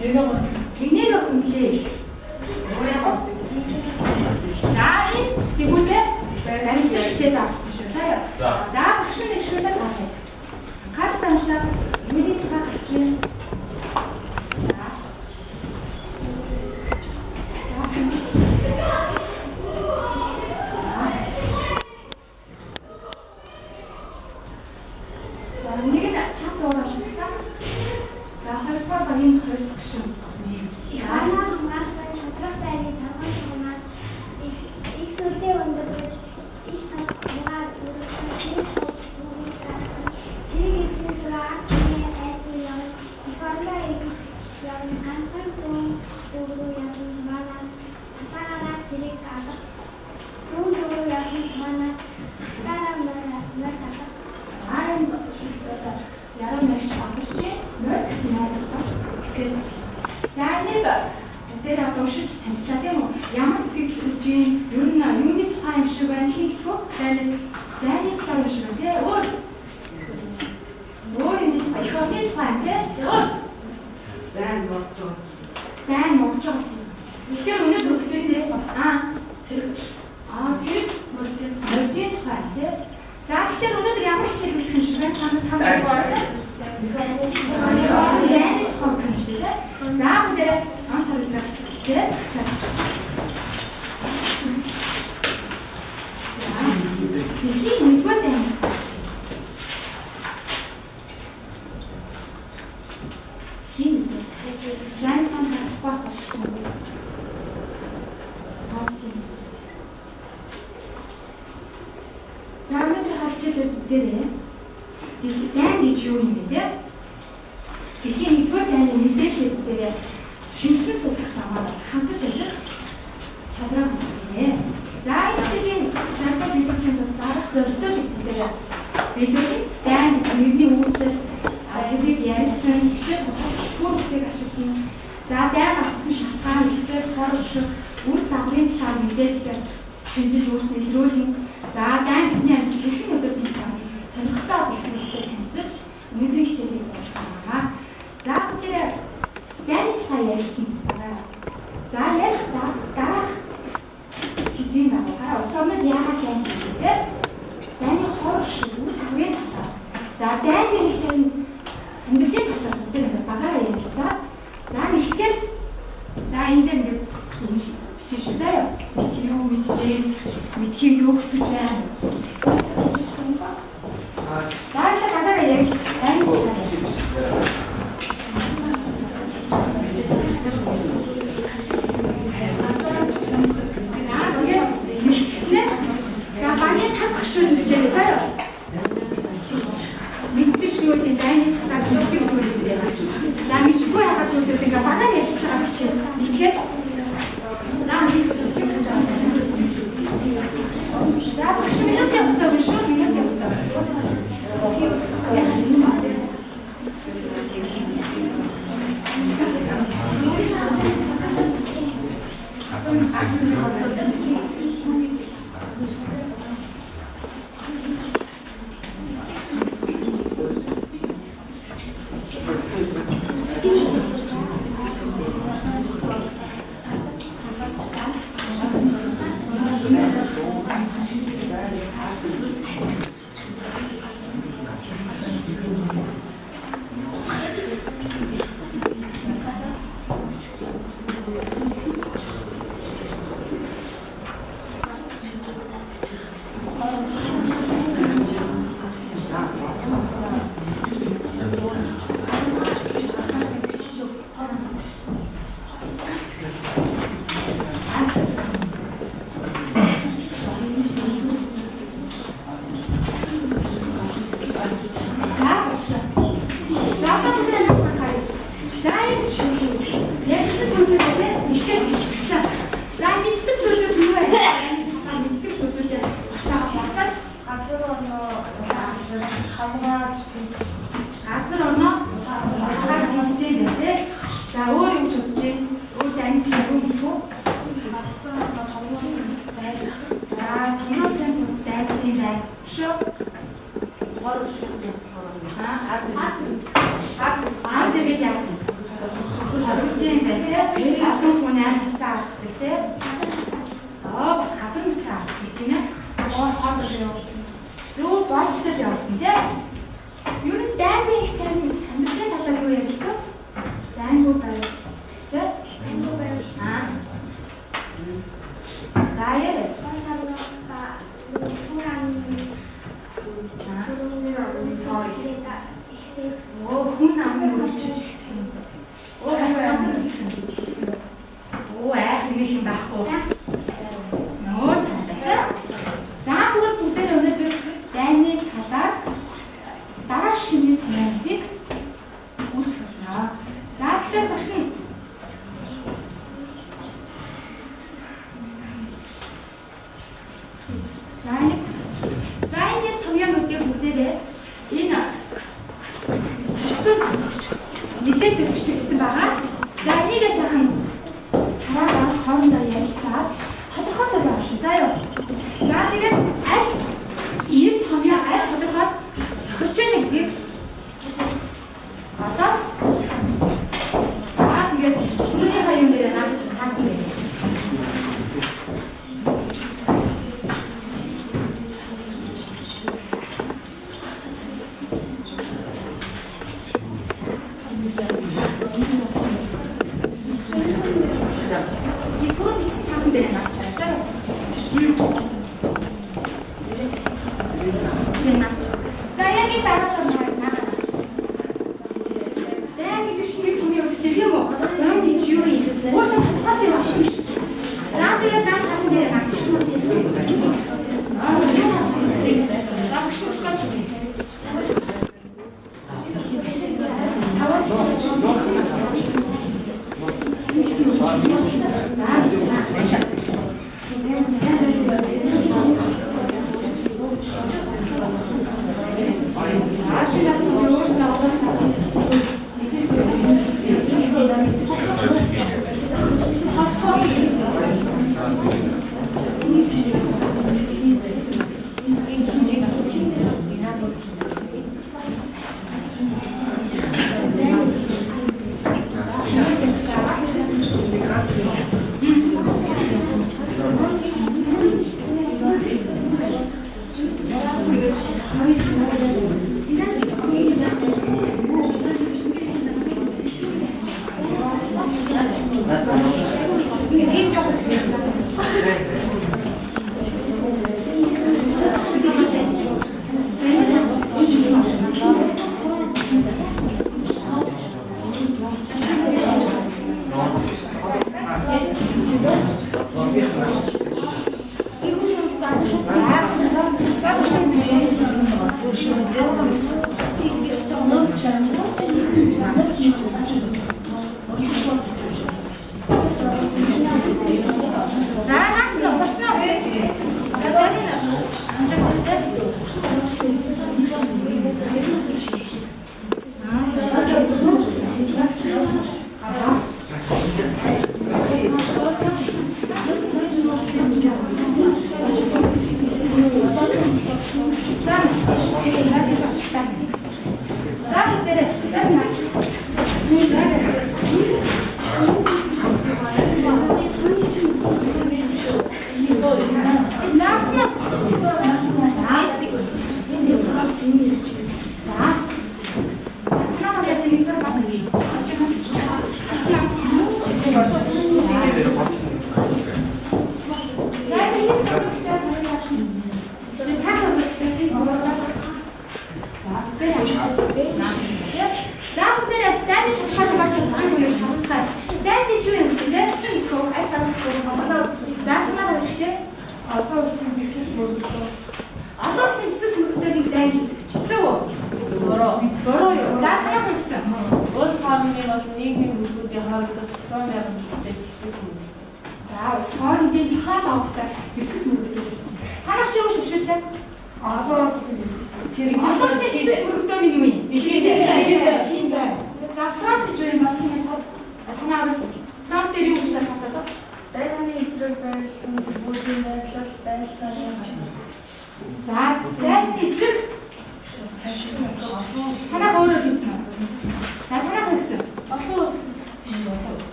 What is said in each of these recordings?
Нэгнээ хүндлээ. За энэ тэгвэл баримтлал хичээл авсан шүү. За яа. За багш нь ишүүлээд авах. Анхааралтай уншаад юуны тухай гарч байна? За. За хэмжиж. За нэг нь чат дуугаар уншилтаа. За хоёрдугаар багийн хоёр дахь гишүүн. Манай хамгаалсан шударга байрны торгон шугамаас их сүлдээ өндөрлөж их тугаар өргөсөн түүхийг гаргасан. Цэрэг ирсэн зураа ард түмний айсан явж эх орондоо эргэж явна. Ганцхан зүүн зүг рүү явсан зумаанаас салаагаараа цэрэг алах. Зүүн зүг рүү явсан зумаанаас ахтаараа морь алах. За энэ одоо яруу найрч багш морь гэсэн найдах бас хэсгээс. За энийг дээр одоо уншиж танилцлаа тийм үү? Ямар сэтгэл төрж юм? Ер нь юуны тухай юм шиг байна хийх үү? Дайны талаар юм шиг байна тий? Өөр өөр юуны тухай? Эх орны тухай тий? Өөр дайн бодож байгаа. Дайн бодож байгаа. Тэгэхээр өнөөдөр бүгдээ цэрэг цэрэг мордын тухай тий? За тэгэхээр өнөөдөр ямар хичээл үзэх юм шиг байна? Та нар дайны тухай үзэх юм шиг тий? За бүгдээрээ онц харагдах хичээл чад. За дэлхийн нэгдүгээр дайн. Дэлхийн нэгдүгээр. За энэ сан харахгүй болчих юм. За өнөөдөр хичээлүүд бүгдээрээ дайн гэж юу юм бэ те? Дэлхийн нэгдүгээр дайны мэдээллийг бүгдээрээ шинжилэн судлах замаар хамтарч ажиллаж чадвараа хөгжүүлнэ. За энэ хичээлийн загвар биелүүлэхийн тулд арга зорилттой бүгдээрээ биелүүлэх дайн нэрний үүсэл, тэрийг ярилцсан, хичээл хөр үсийг ашиглана. За дайн гаргасан шалтгаан, ихтэй хор өшөг, үр дагаврын талаар мэдээлэл шинжил үүснэ илрүүлнэ. За дайн бидний амьдрал хэрхэн нөлөөсөн талаар сонирхолтой гэсэн хэлтэй танилцаж өнөөдрийн хичээлийг дуусгах байгаа. За бүгдээрээ дайны тухай ярилцсан. За ярихдаа дараах сэдвийн дагуу хараа улс орнууд яагаад дайн хийдэг те? Дайны хор өшөг, үр дагаврын талаар. За дайны ихтэй амьдралын талаар бүгдээр ингээд багаараа ярилцаа. За нэгтгэл за энэ дээр ингээд бичиж шүү. За яа. Мэдх юу мэдчихээн, мэдхийг юу хүсэж байна? За ингээд багаараа ярилцаа. Дайны талаар ярилцаа. За тэгээд нэгтгэснээр за багийн тав гишүүн бичээрэй заа юу. Мэддэг зүйлийн дайны талаар мэддэг зүйлүүд байна. За мэдгүй байгаа зүйлүүд ингээ багаар ярилцж байгаа бичээ. Нэгтгээд за за багш минутын хугацаа өгнө шүү. Минутын хугацаа. Газар орноо хамгаалж тэмцдэг байх тий. За өөр юм ч үзэж байна. Өөр дайны талаар юу гэх вэ? За томруулалтын тулд дайцны бай. Шүү. Гор шүү. Аа, ар тэгээд яа. Тийм байх тий. Олон хүн айл хасаа авдаг тий. Аа бас газар нутгаа авдаг тийм ээ. Зөв боолчлол явагдана тий бас. Ер нь дайнгүй их тань амьдралын талаар юу ярилцав? Дайнгүй байвал тий. Дайнгүй байвал. Аа. За яа. Хүн амын үржиж ихсэн юм. Оо бас ганцхан юм гэж хэлсэн. Оо айх нэмэх юм байхгүй. Нөө сантай. За тэгвэл бүгдээр өнөөдөр дайны талаар дараа шинээр томьёонуудыг үүсгэх болно. За тэгэхээр багш нь за нэг за энэ томьёонуудыг бүгдээрээ энэ мэдээлэл бичигдсэн байгаа. За энийгээ сайхан хараагаа хоорондоо ярилцаад тодорхойтой байгаа шүү. За юу. За тэгээд аль нэр томьёо аль тодорхой тохирч байна гэдгийг одоо за тэгээд түрүүнийхээ юм дээр наад чинь цаасан байх.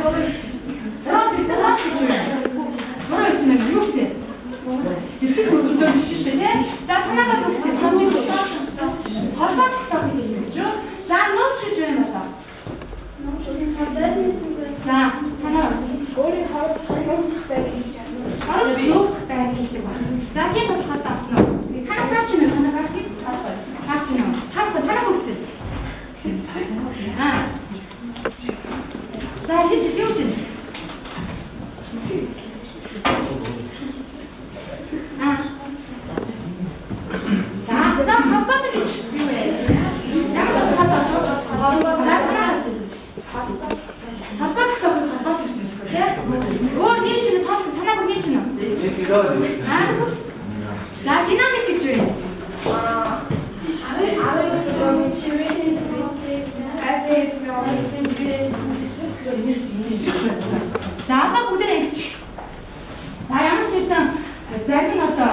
Фронт фронт гэж юу? Буруу хэлсэн юм юу гэсэн? Зэвсэг хөргөлдөө биш шүү дээ, тий? За танаагаа юу гэсэн? Холбоо тогтоох гэдэг юм гэж юу? За нууц гэж юу юм болоо? За танаа бас өөрийн хоорондох байр хийж чадна. Хоорондох байр хийх юм байна. За тийм тодорхойлолт авсан уу? Танаа таарч байна уу? Танаа бас гэж таарч байна уу? Таарахгүй танаа хүссэн. Аа. За хэд юу гэж байна? Аа. За за холбоотой гэж юу вэ? Ямар холбоотой? За танаас холбоотой холбоотой гэж нэрлэв тий? Өөр нийлж байна тоо танаа бүр нийлж байна уу? За динамик гэж юу юм? За одоо бүгдээ ингэж. За ямар ч байсан зарим нь одоо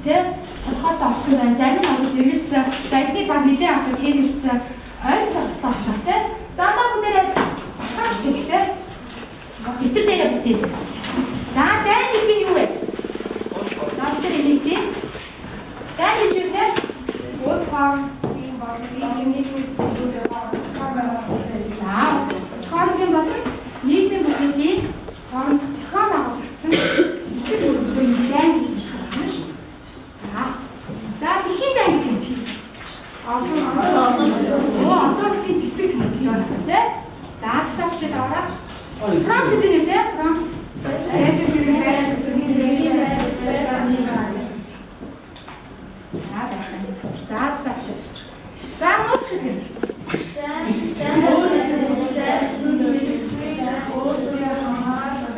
тий тодорхойлолт олсон байна. Зарим нь одоо хэрэгэлсэн. За эдний баг нэлээд одоо тэрэлсэн. Ойлголттой учраас тий. За одоо бүгдээ засах хичээлтэй. Дэвтэр дээрээ бүгдээ. За дайн гэдэг нь юу вэ? За бүгдээ нэгдээ. Дайн гэж юу вэ? Улс хоорондын болон нийгмийн бүтээгдэхүүнийн За, улс хоорондын болон нийгмийн бүтээлийг хоорондох зохион байгуулагдсан зэвсэг хөргөлдөөний дайн гэж нэрлэх байна шүү. За. За, дэлхийн дайн гэдэг юм чи. Олон улсын зэвсэг хөргөлдөө байна тий. За, засаа хичээл аваарай. Франц гэдэг нь юу те? Франц. За, засаа хичээл. За, нууц гэдэг юм.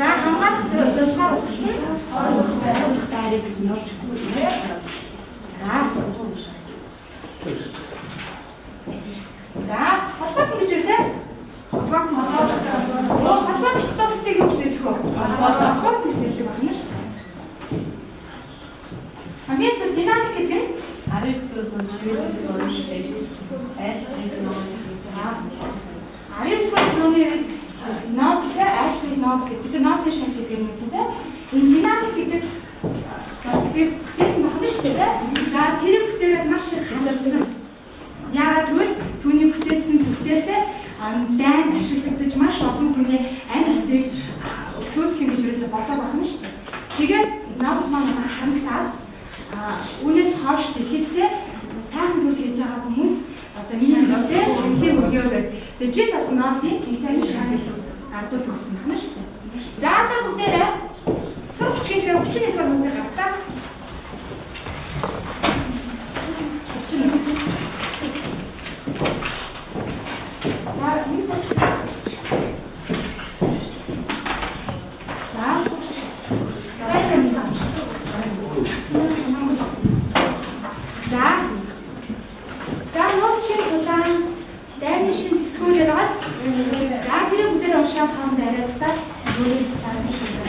За, хамгаалах зорилгоор угсан хоорондох байрыг нууц гүйлээ. За. За, холбоот гэж юу те? Холбоот тогтоосыг юу гэж нэрлэх вэ? Холбоот гэж нэрлэх байна шүү дээ. Хамгийн сүүлд динамик гэдэг нь 19-р зуунд 19-р зууны үед Нобел, Альфред Нобел гэдэг бид Нобелийн шагнал гэдэг юм тийм. Энэ динамик гэдэг процессыг бүтээсэн байна шүү дээ. За тэрийг бүтээгээд маш их хашилсан. Яагаад гэвэл түүний бүтээсэн бүтээлтэй дайнд ашиглагдаж маш олон хүний амь насыг өсгөх юм гэж юусоо болоо байна шүү дээ. Тэгээд Нобел маань хамсаад үүнээс хойш дэлхийдээ сайхан зүйл хийж байгаа хүмүүс одоо миний нөлөөтэй шинэлэг өгөө гэдэг. Тэгээд жил болгон Нобелийн нэг амь шагнал гардуулдаг болсон байна шүү дээ. За одоо бүгдээрээ сурах хичээлээ 31 дугаар хуудасыг гарлаа. 31. За нэг сурч. За сурч. За юм. За. За нууцын тулаан дайны шин зэвсгүүдээр байгаас. За тэрийг бүгдээрээ уншаад хаан дайраад та өөрийн талаар хэлсэн.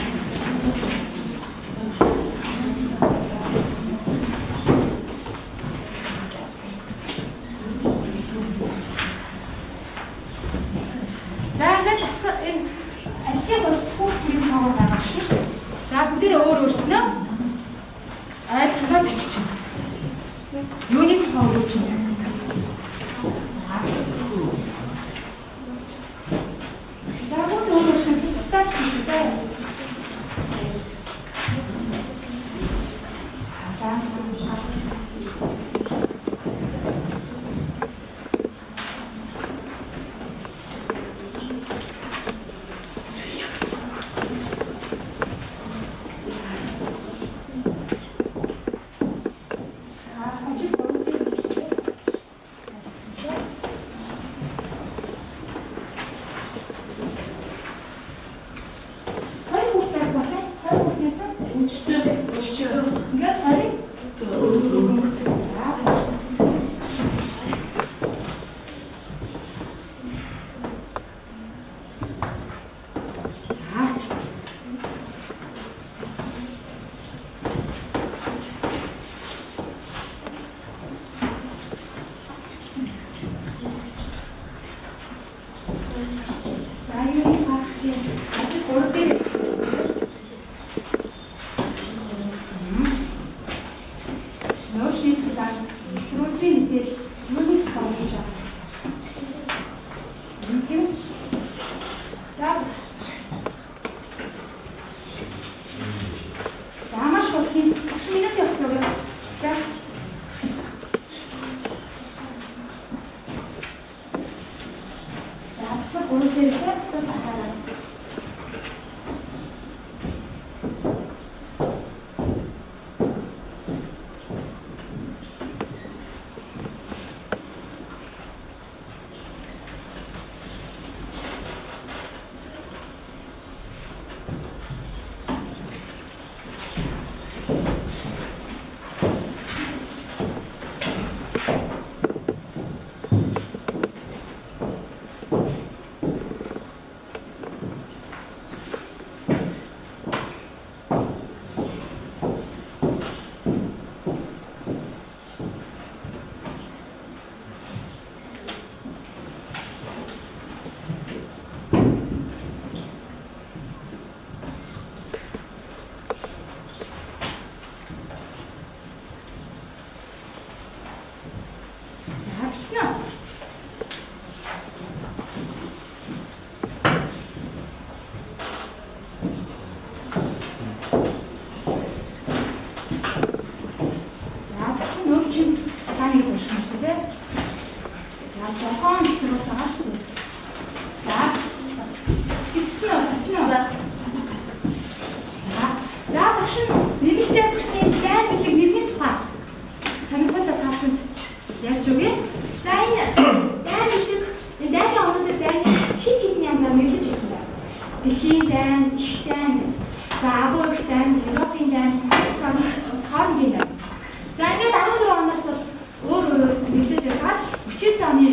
За ингээд бас энэ ажлын боловсрох бүрийн тоогоор байгаа шиг. За бүгдээрээ өөр өөрснөө ойлгосноо бичиж байна. Юуны тухай өгөөч юм бэ? За бүгд өөр өөрснөө тусдаа бичиж шүү дээ. За За. Чи ажил 3 дээр нөөцийн талаар эсрүүчийн мэдээлэл юуны тухай гэж байна? Тийм. За бүтчих. За маш хурдан багш минут явсан угаас. Газ. За басаа 3 дээрээ басаа тахаараа. За бичсэн үү? За зөвхөн нөөцийн талааныг унших юм шүү дээ. За жохон хэсэг болж байгаа шүү дээ. За бичсэн үү? Бичсэн үү? За за багш нь нэмэлттэй багшны дайн гэдэг нэрний тухай сонирхолтой та бүхэнд ярьж өгье. За энэ дайн гэдэг энэ дайны оноод дайны хэд хэдэн янзаар нэрлэж ирсэн байна. Дэлхийн дайн, их дайн, за агуу их дайн, Европын дайн, улс хоорондын дайн. За ингээд 14 оноос бол өөр өөрөөр нэрлэж явж байгаа. 39 оны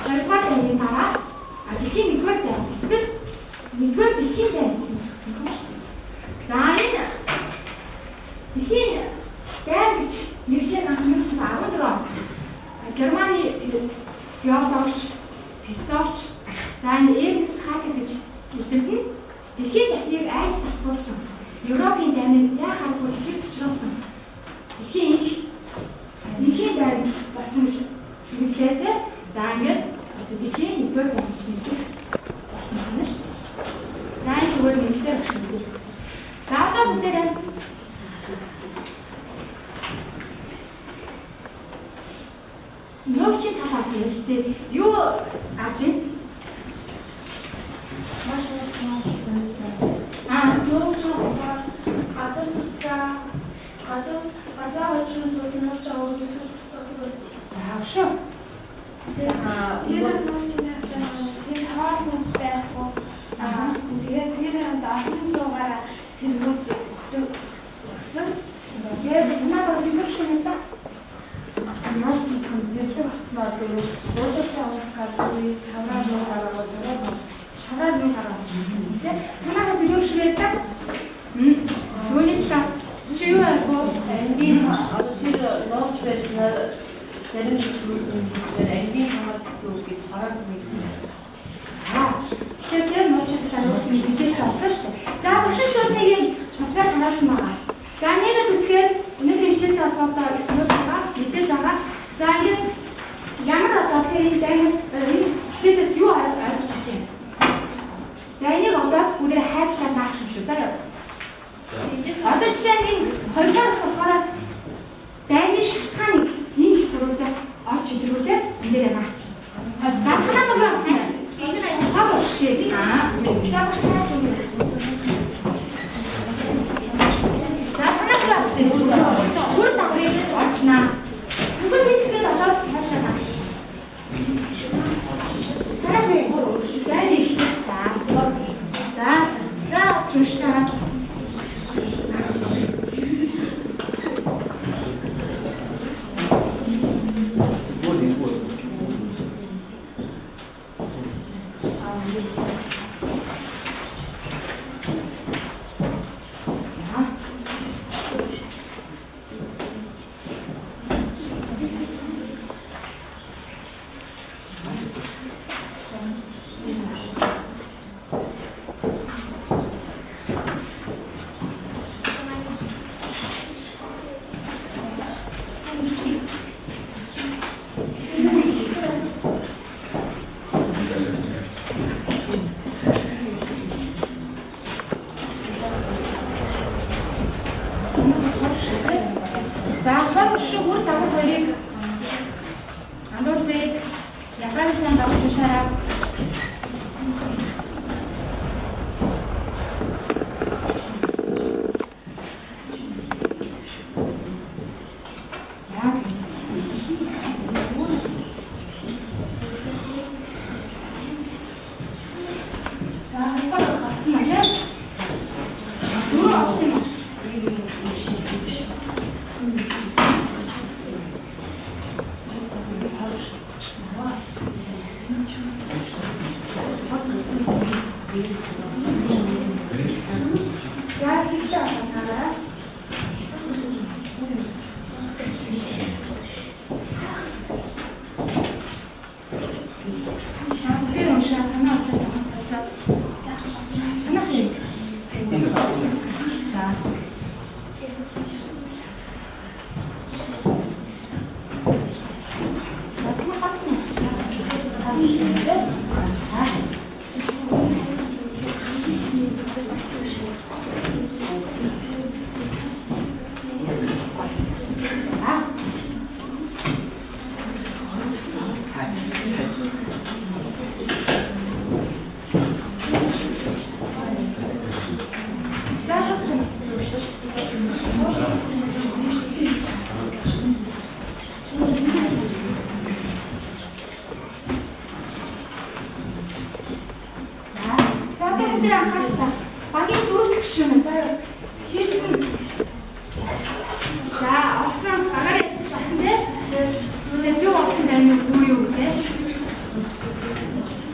20 дугаар дайны дараа дэлхийн 1-р дайн эсвэл 1-р дэлхийн дайн гэж нэрлэсэн юм шүү дээ. За энэ дэлхийн дайн гэж нэрлэх анх 1914 онд Германы биологч, философч, за энэ Эрнст Хакел гэж эрдэмтэн дэлхийн дахныг айц татгуулсан, Европын дайныг яа харахгүй дэлхийг цочруулсан дэлхийн их энхийн дайн болсон гэж хэллээ те. За ингээд дэлхийн 1-р дайн гэж нэрлэх болсон байна шүү дээ. За энэ зүгээр нэмэлтээр багш мэдээлэл өгсөн. За одоо бүгдээрээ нөөцийн талаар ярилцъя. Юу гарч ийн? Маш их аа нөөц газар газар газар очрон нөөц авах гэсэн бас. За өшөө. Тэр нөөц тэр хоол хүнс байхгүй. Аа тэгээд тэр олон зуугаараа цэргүүд өгсөн. Тэгээд манай бас ингэх юм да. Нууц зэрлэг хотноо дөрөв уулын авах газрын шавраа руу гараад шавраа руу гараад гэсэн тийм. Танахаас нэг юм шиг ярьдаг. Түүний талаар чи юу ойлгов? Ангийн одоо тэр нууц байснаар зарим зүйлүүд ангийн хамгаалт гэсэн үг гэж Франц нэгсэн байна. За. Тэгэхээр тэр нууцын талаар үүсэн мэдээлэл оллоо шүү дээ. За багш шууд нэг юм материал тараасан байгаа. За нэгэд үзэхээр өнөөдрийн хичээлтэй холбоотой эсрэг байгаа, мэдээлэл байгаа. За ингээд ямар одоо тийм энэ дайнаас энэ хичээлээс юу ойлгож авах юм? За энийг олоод бүгдээ хайчлаад наачих юм шүү. За яа. Одоо жишээ нь энэ хоёрдугаар болохоор дайны шалтгааныг энэ их сурвалжаас олж илрүүлээд энэ дээр наач. За танаа мөгөө авсан байна. Хог уршиг. Аа. За багш наач өгье. За танаа мөгөө авсан. Хүр дагаврыг олчнаа. Тэгвэл энэ хэсгээд олоод цаашаа наач. Танаа мөгөө дайны их. За. За за. За олж уншиж байгаа. За хийхдээ хасаарай. Тэр уншаа санаа бодлоо сайхан солилцоод. Танах юм. За. За тийм хатсан. За би бүгд анхаарал. Багийн дөрөв дэх гишүүн за хийсэн. За олсон багаар ярилцаж болсон тий. Тэгээд зөв олсон байна уу юу те.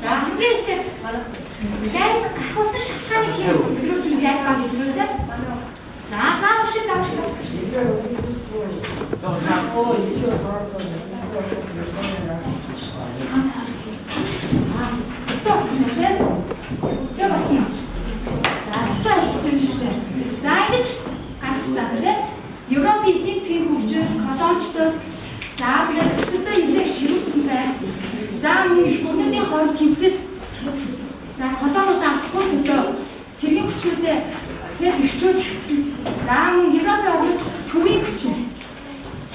За хамгийн ихэд дайн гарах усан шалтгааныг хийв. Өдрөөс нь яаж баг гэдэг те. За за уншиг авчлаа. Аа болсон те. Яг болсон. За дутуу ажилласан юм шүү дээ. За ингэж гарах хэрэгтэй тийм. Европын эдийн засгийн хөгжил, колоничлол, за тэгээд өсөлтөө нэлээх ширүүсэн байна. За мөн их өрнөдийн хооронд тэмцэл. За колониудаа алдахгүй төлөө цэргийн хүчнүүдээ тэгээд бэхжүүлэх. За мөн Европын орнууд төвийн хүч.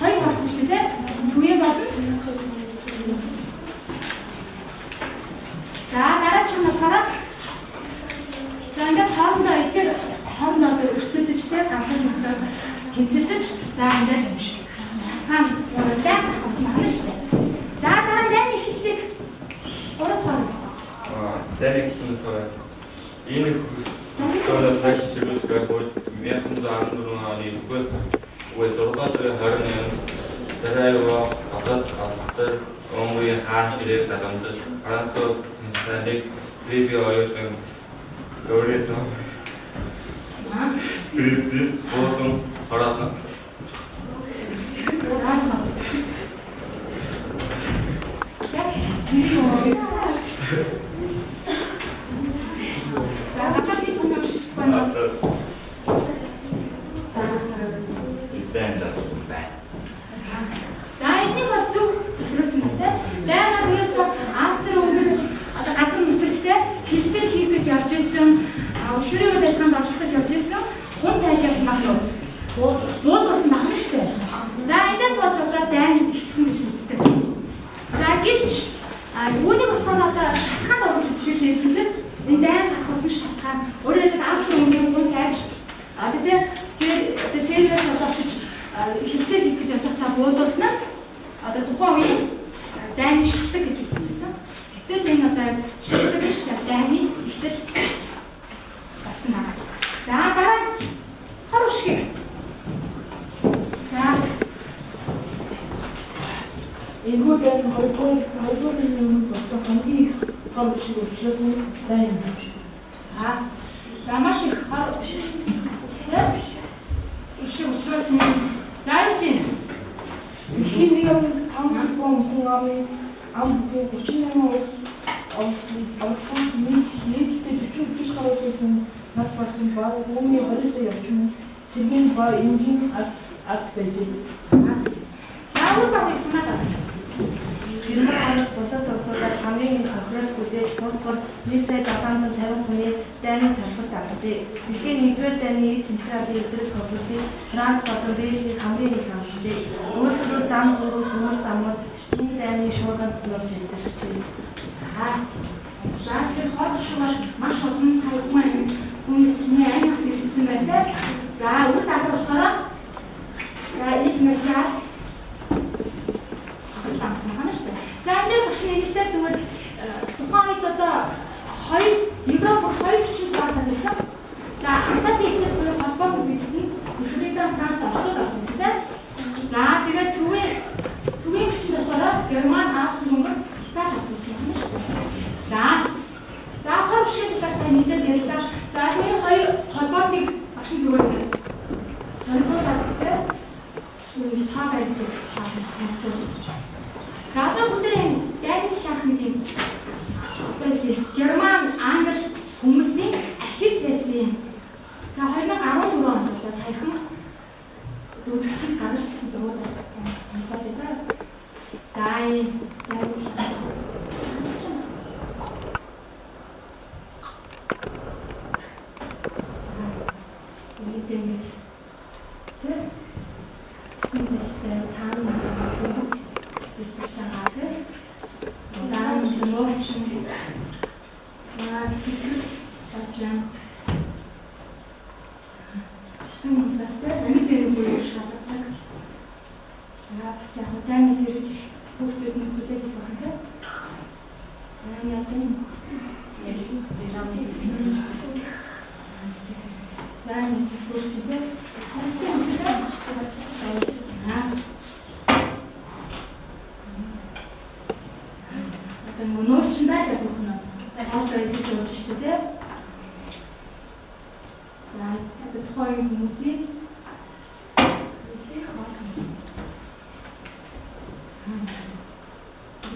Хоёр хавцсан шүү дээ, тийм. Төвийн болон. За дараачих нь болохоор за ингээд хоорондоо эдгээр хоорондоо одоо өрсөлдөж те ганцхан ганцаар тэмцэлдэж за ингээд юм шиг шалтгаан гурван болсон байна шүү дээ. За дараа нь дайны эхлэлийг 3 дахь. Дайны эхлэл нь болохоор энэ хөлс ширүүсгээ хойд 1914 оны 1-р үе 6 сарын 28-нд Сараево гадаад Австри Унгарын хаан ширээг заламжиж Францууд Таныг Либи оюутан Лорето Фрици болон хоросон. За гадаадын том уншиж байна. За За эднийг бол зөв төлөвлөсөн байна те. За энэ ерөөсөө Австри Унгар одоо газар нутагт хилцээ хийх гэж явж исэн, улс төрийн үйл ажиллагаанд оролцох гэж явж исэн хүн тайж ясан баг уу? Буулгасан баг нь шүү дээ. За эндээс болж одоо дайн ихсэн гэж үздэг. За гэвч үүнийг болохоор одоо шалтгаанд оруулж үзэхээр хэлбэл энэ дайн гарах усан шалтгаан өөрөөр хэлбэл Австри Унгарын хүн тайж одоо тэ Сербиас одоо очиж хилцээ хийх гэж явж байхдаа буулгасан нь одоо тухайн үеийн дайны шалтгаан гэж үзсэн. Гэтэл энэ одоо шалтгаан биш дайны ихтэл болсон байна. За дараа нь хор үшгийг. За энэхүү дайн 2-р өмнө болсон хамгийн их хор үшиг учраас дайн юм шиг. За маш их хор үшиг. Үшиг учраас за юу чинь Дэлхийн 1.5 мянган хүн амын ам бүхий 38 улс орсон нийтдээ 45 гаруй сая хүн нас барсан ба үүний 20 сая орчим цэргийн ба энгийн ард байжээ. За үр дагаврыг танаад авах. Герман улс бусад улсуудаас хамгийн их хохирол хүлээж тус бүр 1,750 хүний дайны талбарт алджээ. Дэлхийн 1-р дайны эд материалын эвдрэл хохирлыг Франц болон Бельги хамгийн их амжээ. Өөрөөр зам гурав төмөр замууд зүүн дайны шуурганд нурж эвдэрчээ. За тэгэхээр хор шуурга маш олон сая хүн аймагс ирсэн байна те. За үр дагавар болохоор за эд материал хохирол амсан байна шүү дээ. За энэ дээр багш нэлээд зүгээр тухайн үед одоо хоёр Европ хоёр хүчин гардаг байсан. За Антант эсрэг буюу холбоо гэдэгт нь Их Британи, Франц, Оросууд орсон тийм. За тэгээд төвийн хүчин болохоор Герман, Австри, Унгар, Итали орсон юм байна шүү дээ. За за хор бишээ талаар сайн харьцуулж байна. За одоо бүгдээ энэ дайны талаарх нэг юм Герман, Англи хүмүүсийн архивд байсан юм. За 2014 онд одоо саяхан үзэсгэлэнт гаргаж ирсэн зургуудаас сонирхолтой заа. За ийм ингэж тэ гэсэн зэрэгтэй цаана бүгд дэлбэрч байгаа тий. За нөөчин за хэлбэрт болж байна. Төсөн хүмүүсээс тэ амьд эренгүй шалгадаг. За бас яг дайнаас эргэж хүүхдүүд нь хүлээж авах байх тий. За яаж юм? За нэг сүүрч тий. Одоо нөгөө нуурчин байлаа бүх нь. Одоо идэж ууж штэ тий. За одоо тухайн хүмүүсийн их хоол хүнс.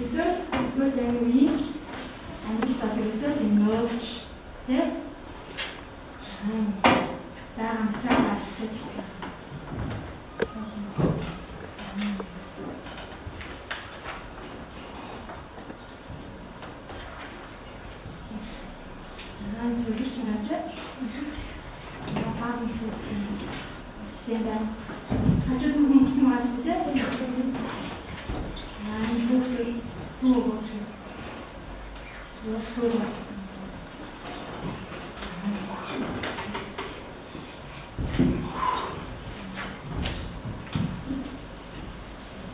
Эсвэл бүр дайны амьдрал бол ерөөсөө энэ нуурч тий. Байгаа материал ашиглаж за сүлж шараж баг юм байна. Хажууд нь хүмүүс байгаа зү тэ. За энэ хүүхдүүд сүү өгч. Сүү болсон.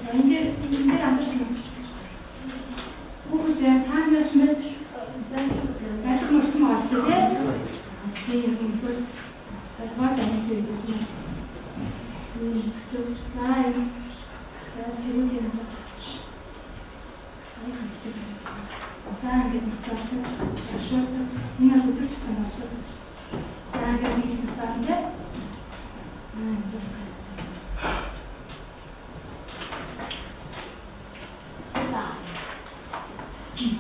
За энэ дээр анзаарсан уу? Хүүхдүүд цаана явсан байх мөрцөн байгаа зү тэ. Тийм хүмүүс толгой даний юм. За энэ цэвүүрийн авч. Аяг хамчдаг байсан. За ингээд насаардаг, оршуулдаг. Энэ бол өдөр тутам болдог. За ингээд нэгс насаарна тий. Аа энэ бол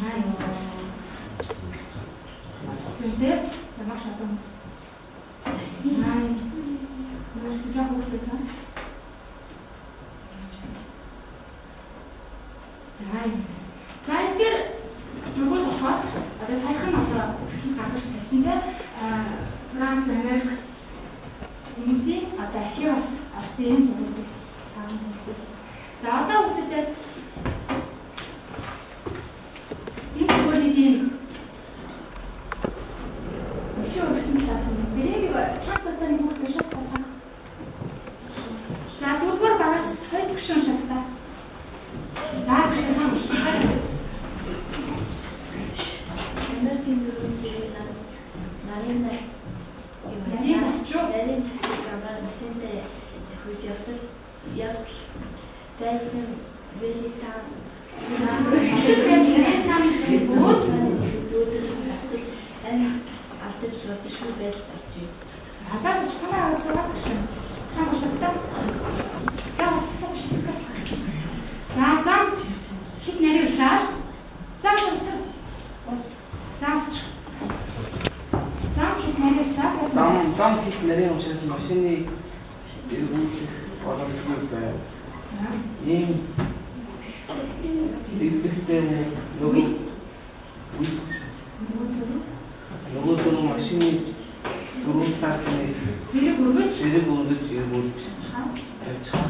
аа ёо. Бас тий. За маш олон хүмүүс. За Нэрс жоох хүүхдүүд чаас. За юм. За эдгээр зургууд болохоор одоо саяхан одоо үзэсгэлэн гаргаж тавьсан те Франц, Америк хүмүүсийн одоо архиваас авсан юм зургуудыг таан үзье. За одоо хүүхдүүдэд энэ зургийг ийм машин өргөсөн талаар юм. Тэрийг чат одоо нэг хүүхд уншаад байгаа. За дөрөвдүгээр багаас хоёр төгшин уншаад та. За төгшин чам уншчихаа. Америкийн дөрвөн зэрэг нарын нарийн тавчуу замаар машинтай хүйж явдал байсан Вьетнам зэргүүд давтаж аль алдаж удажгүй байдалд оржээ. За за танай аваас суугаад төгшин. Чам уншаад та. За уншчихгаас. За зам хэд нарийн учраас зам уншаа. За уншчих. Зам хэд нарийн учраас зам хэд нарийн учраас машины эргүүлэх боломжгүй байв. Ийм зэгцэгтэй нөгөө дөрөв машины дөрөв талаас нь зэрэг өргөж эргүүлж тавьчихсан.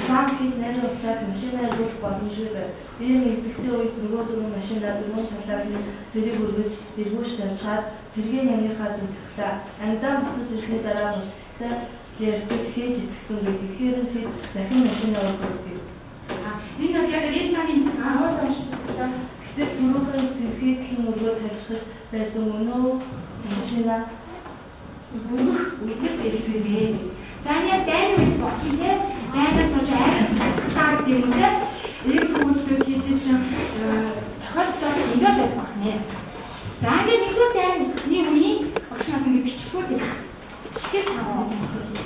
Зам хэд нарийн учраас машинаа эргүүлэх боломжгүй байв. Ийм эзэгтэй үед нөгөө дөрвөн машинаа дөрвөн талаас нь зэрэг өргөж эргүүлж тавьчихад зэргийн ангийнхаа зүг тавилаа. Ангидаа буцаж ирсний дараа бусдад ярьдал хийж итгэсэнгүй. Тэгэхээр нь хэд дахин машинаа өргөдөг. Энэ бол яг Вьетнамын ууз уншсан. Гэтэл түрүүхэн сэвхийдлэн өргөө тавьчих байсан өнөө машинаа өргөх үйлдэл байсан. За энэ яг дайны үед болсон те. Дайнаас болж айц татахтаа гэдэг юм те. Ийм үйлдэл хийжсэн тохиолдол зөндөө байх байна. За ингээд нэгдүгээр дайны үеийн багш нар ингээд бичлэгүүд Бичлэгээ та бүхэн үзье.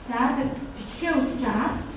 За бичлэгээ үзэж байгаа.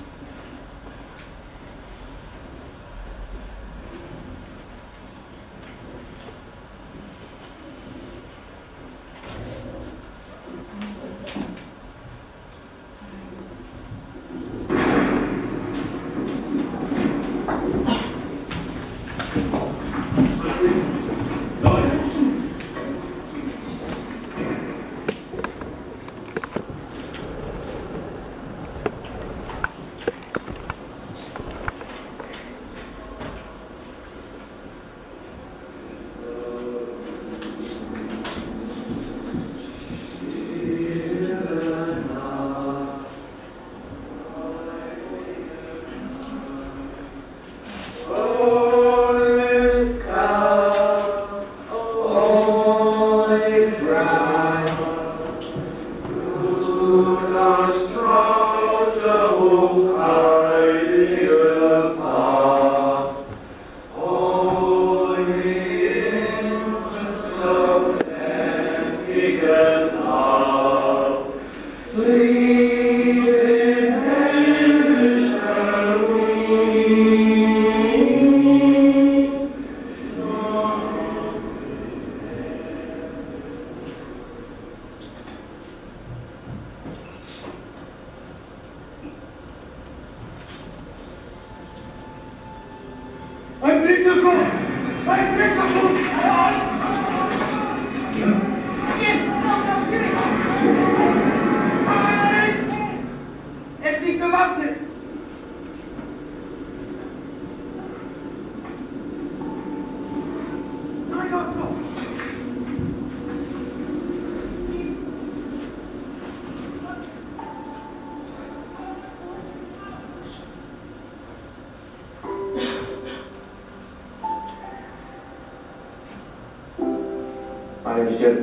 My name is Jim.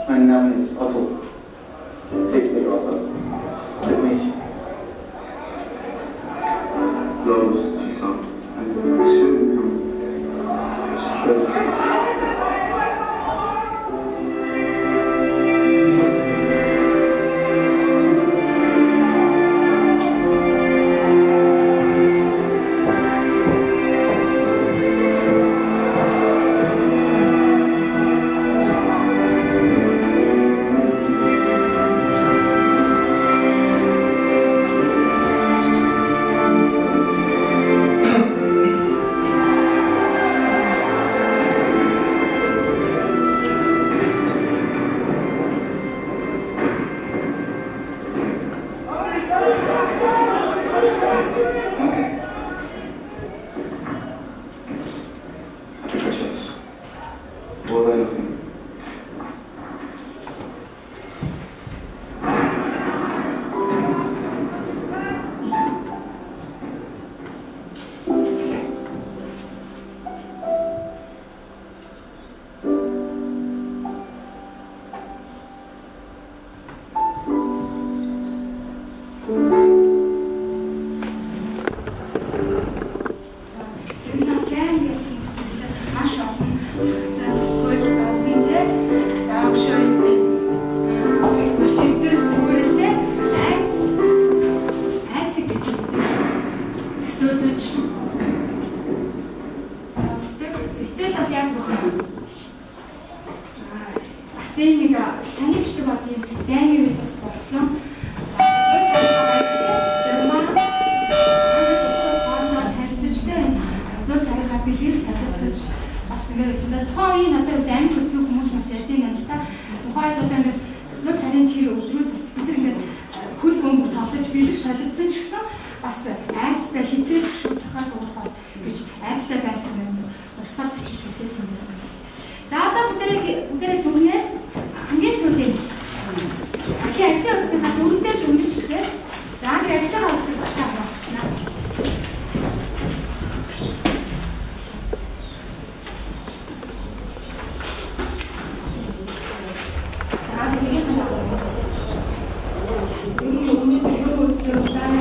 Mein Name ist Otto. Otto. Freut mich. Los, she's gone. Schön. Schön. Өнөөдөр юу үзсэн?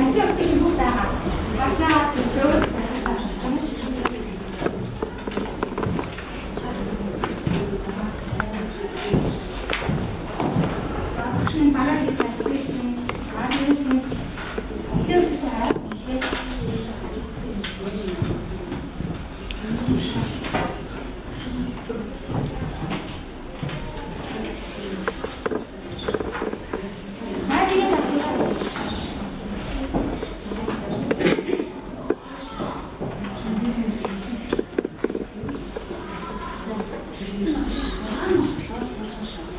Хэрсэн багш 6 мотлоор сууж байгаа шүү.